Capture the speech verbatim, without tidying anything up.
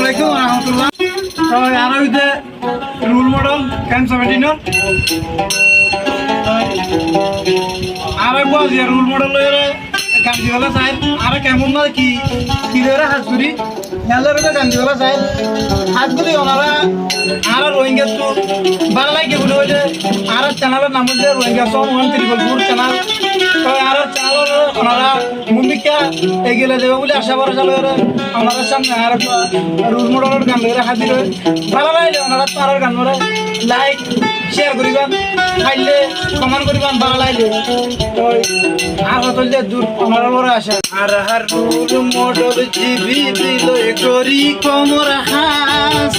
Alaikum warahmatullah. Toi añára óilde role model M seventeen or. Añára uggwá aziya role model loiyóre gan dibálla sair. Añára kemon na ki, ki loiyóre hás gorí, yían loiyóre gan dibálla sair. Hás gorí onora añára Rohingyattú bála lage buli hoilé, añárar channel or nam óilde Rohingya Song One Triple Four channel. Toi añárar channel ore onora mumikka egile debe buli acá borosa loiyóre onorar samne añára role model or gan loiyóre házir ói. Bála laile onora añárar gan ore like, share goriban, faille comment goriban, bála laile. Toi añár hotá óilde dur, onorar uore acá. Añárar role model G B D loi gorí komor hás.